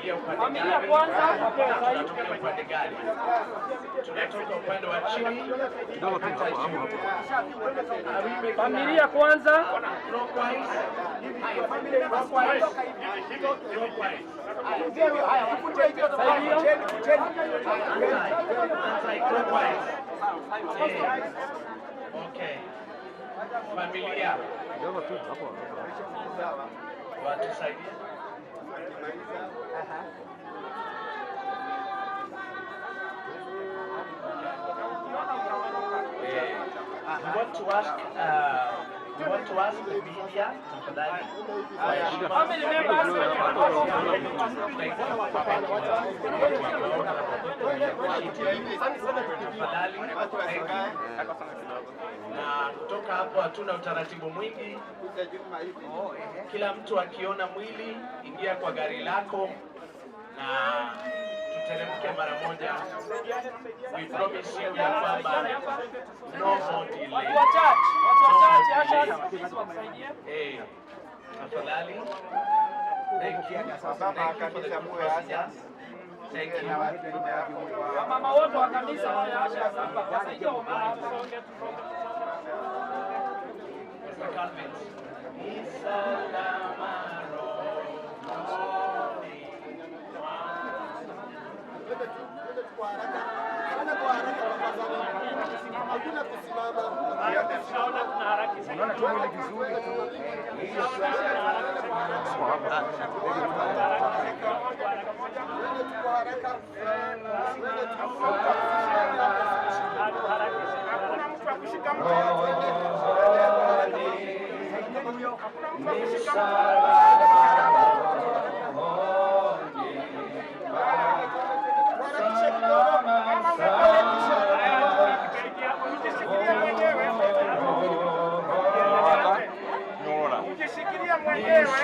Tunaingia upande Familia gani? kwanza wapewe sahi. Tunatokea upande gani? Tunatoka upande wa chini kupita juu. Are we making Familia kwanza. Clockwise? Clockwise? Clockwise. Saidia. Anti-clockwise. Eh, okay. Familia watusaidie. Eh, we want to ask the media, tafadhali, kwa heshima. Family members. Thank you. Thank you. Tafadhali, thank you. Na kutoka hapo hatuna utaratibu mwingi. Kila mtu akiona mwili, ingia kwa gari lako na tuteremke mara moja. We promise you ya kwamba no more delay. Watu wa church, watu wa church, ushers, please wakusaidie. Eh, tafadhali. Thank you. Thank you for the good procedures. Thank you. Wamama wote wa kanisa wawe ushers hapa, wasaidie wamama hapa. Mr. Calvin. Ni salama rohoni. Twende tu kwa haraka. Twende kwa haraka tafadhali. Hakuna kusimama. Unaona tu mwili vizuri. Twende tu kwa haraka. Twende tu. Hakuna mtu wa kushika mkono. Hakuna mtu wa kushika mkono. Harakisha kidogo. Harakisha. Ujishikilie mwenyewe. Ujishikilie mwenyewe.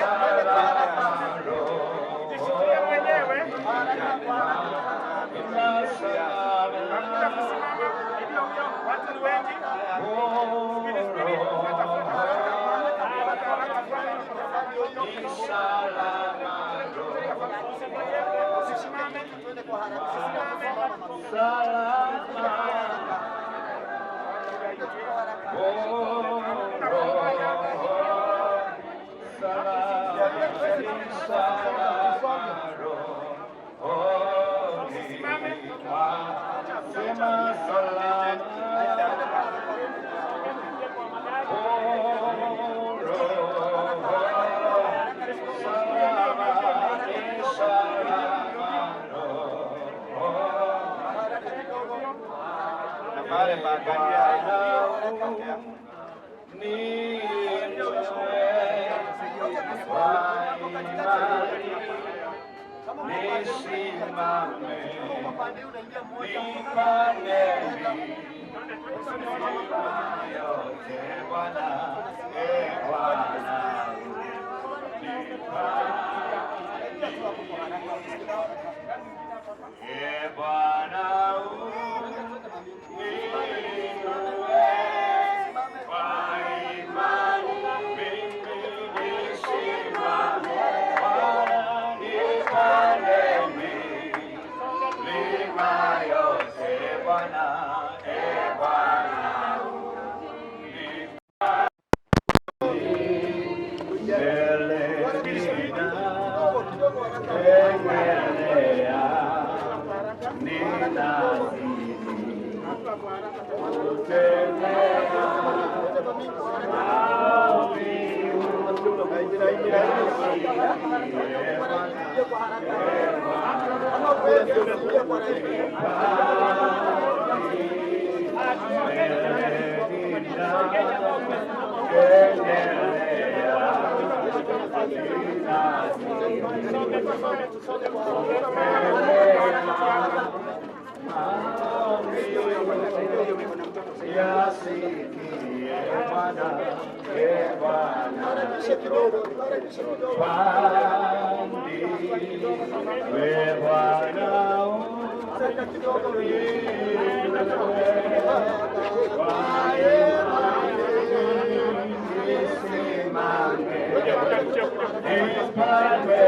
Ujishikilie mwenyewe. Hakuna kusimama. Watu ni wengi. Spidi, spidi. Fuata, fuata, haraka, haraka, haraka. Usisimame. Twende kwa haraka. Usisimame. Twende tu kwa haraka. Hakuna kungoja. Usisimame. Sema salama. Haraka kidogo. Pale paangalia. Niinue kwa imani, nisimame, Upande unaingia mmoja. nipande milima yote Bwana, e Bwana. Ingia tu hapo kwa haraka. E Bwana, uniinue kwa imani, mimi nisimame. Bwana, nipande milima yote Bwana, e Bwana, mbele Kidogo kidogo haraka. endelea, ninazidi kutembea maombi. Ingia kwa haraka. Kama uwezi usiingie kwa rahisi. Endelea, ninazidi kutembea maombi yasikie Bwana, e Bwana. Harakisha kidogo, harakisha kidogo. Pandi, we Bwana, Haraka kidogo. uniinue kwa imani, nisimame, nipande.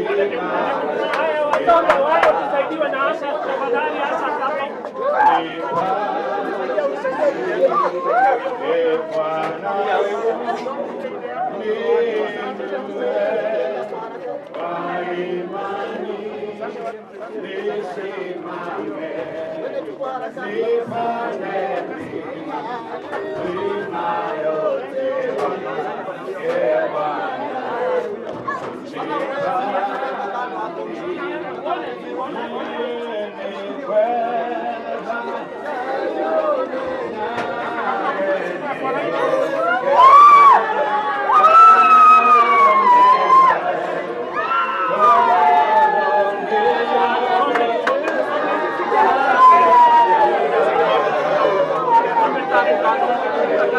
Haya, watoto wao tusaidiwe na Asha tafadhali, Asha hapa. Wengi sana. Kuna watu zaidi ya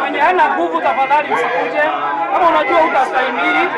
Mwenye hana nguvu tafadhali usikuje. Kama unajua utastahimili.